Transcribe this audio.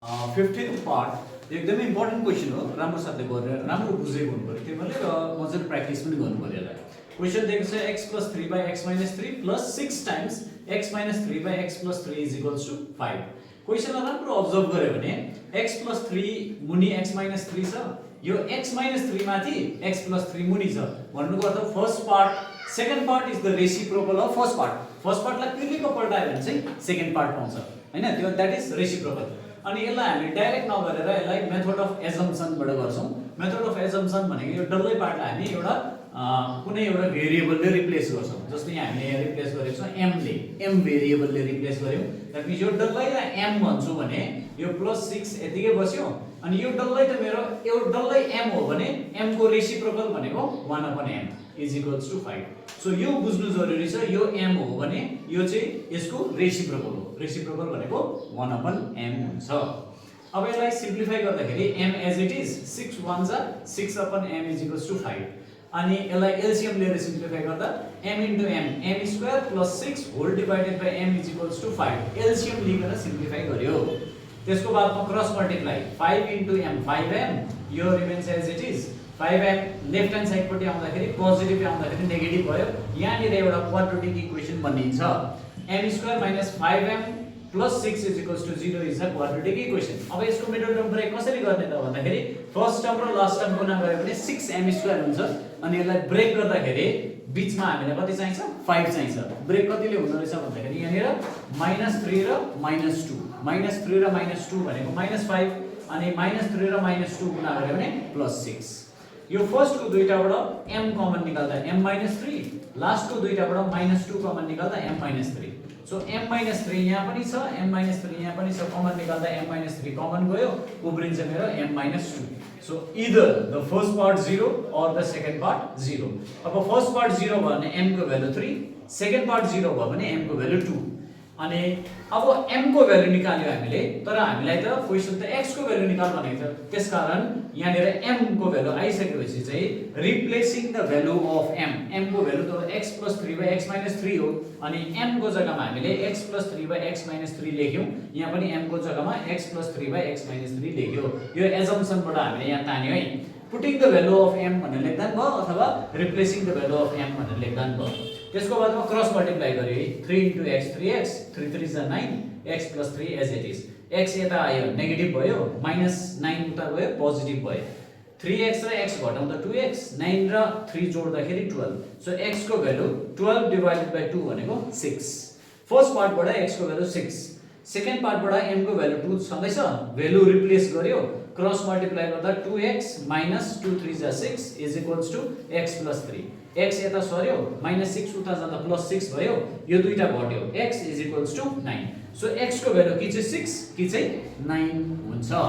15th part एकदमै important question हो राम्रोसँगले गरेर राम्रो बुझेको हुनु पर्यो त्यसैले मजाले प्र्याक्टिस पनि गर्नु पर्यो यसलाई क्वेसन दिएको छ x + 3 / x - 3 + 6 times x - 3 / x + 3 = 5 क्वेसनलाई राम्रो अब्जर्भ गर्यो भने x + 3 मुनि x - 3 छ यो x - 3 माथि x + 3 मुनि छ भन्नुको अर्थ first part second part is the reciprocal of first पार्टलाई क्लियरली पल्टायो भने चाहिँ सेकेन्ड पार्ट पाउँछ हैन त्यो दैट इज रेसिप्रोकल अनि यसलाई हामी डाइरेक्ट नगरेर यसलाई मेथड अफ एजम्पसन बाट गर्छौं मेथड अफ एजम्पसन भनेको यो डल्लै पार्टलाई हामी एउटा कुनै एउटा भेरिएबलले रिप्लेस गर्छौं जस्तै यहाँ हामीले यहाँ रिप्लेस गरेको छ m ले m भेरिएबलले रिप्लेस गर्यौं दैट मिन्स यो डल्लैलाई m भन्छु भने यो +6 यतिकै बस्यो अनि यो डल्लै त मेरो यो डल्लै m हो भने m को रेसिप्रोकल भनेको 1/m = 5 सो यो बुझ्नु जरुरी छ यो m हो भने यो चाहिँ यसको रेसिप्रोकल हो रेसिप्रोकल भनेको 1/m हुन्छ अब यसलाई सिम्प्लिफाई गर्दाखेरि m एज इट इज 6 1 जा 6/m = 5 अनि यसलाई एलसीएम लिएर सिम्प्लिफाई गर्दा m * m² + 6 whole divided by m = 5 LCM लिएर सिम्प्लिफाई गर्यो त्यसको बादमा क्रस मल्टिप्लाई 5 * m 5m यो remains as it is 5m left hand side पट्टि आउँदाखेरि पोजिटिभ आउँदाखेरि नेगेटिभ भयो यहाँ निर एउटा क्वाड्रेटिक इक्वेसन बनिन्छ m² - 5m + 6 = 0 is a quadratic equation अब यसको मिडल टर्म ब्रेक कसरी गर्ने त भन्दाखेरि फर्स्ट टर्म र लास्ट टर्म गुणा गरे भने 6m² हुन्छ अनि यसलाई ब्रेक गर्दाखेरि बीचमा हामीलाई कति चाहिन्छ 5 चाहिन्छ ब्रेक कतिले हुन रहेछ भन्दाखेरि यहाँ निर -3 र -2 -3 र -2 भनेको -5 अनि -3 र -2 गुणा गरे भने +6 यो फर्स्ट को दुईटाबाट m कमन निकाल्दा m - 3 लास्ट को दुईटाबाट -2 कमन निकाल्दा m - 3 सो m - 3 यहाँ पनि छ m - 3 यहाँ पनि छ कमन निकाल्दा m - 3 कमन गयो उब्रिन्छ मेरो m - 2 so either the first part 0 or the second part 0 अब फर्स्ट पार्ट 0 भयो भने m को भ्यालु 3 सेकेन्ड पार्ट 0 भयो भने m को भ्यालु 2 अनि अब m को भ्यालु निकाल्यो हामीले तर हामीलाई त क्वेशन त x को भ्यालु निकाल भनेको छ त्यसकारण यहाँ निर m को भ्यालु आइसकेपछि चाहिँ replacing the value of m को भ्यालु त x + 3 / x - 3 हो अनि m को जग्गामा हामीले x + 3 / x - 3 लेख्यौं यहाँ पनि m को जग्गामा x + 3 / x - 3 लेख्यो यो एजम्पसन बाट हामीले यहाँ तान्यो है putting the value of m भनेर लेख्दा पनि भयो अथवा replacing the value of m भनेर लेख्दा पनि भयो त्यसको बादमा क्रस मल्टिप्लाई गर्यो 3 * x 3x 3 3 is 9 x + 3 as it is x यता आयो नेगेटिभ भयो -9 उता गयो पोजिटिभ भयो 3x र x घटाउँदा 2x 9 र 3 जोड्दाखेरि 12 सो x को भ्यालु 12 डिवाइडेड बाइ 2 भनेको 6 फर्स्ट पार्टबाट x को भ्यालु 6 सेकेन्ड पार्टबाट m को भ्यालु 2 छँदैछ भ्यालु रिप्लेस गर्यो क्रस मल्टिप्लाई गर्दा 2x - 2 3 जा 6 = x + 3 x यता सर्यो -6 उता जाँदा +6 भयो यो दुईटा घट्यो x = 9 सो x को भ्यालु कि चाहिँ 6 कि चाहिँ 9 हुन्छ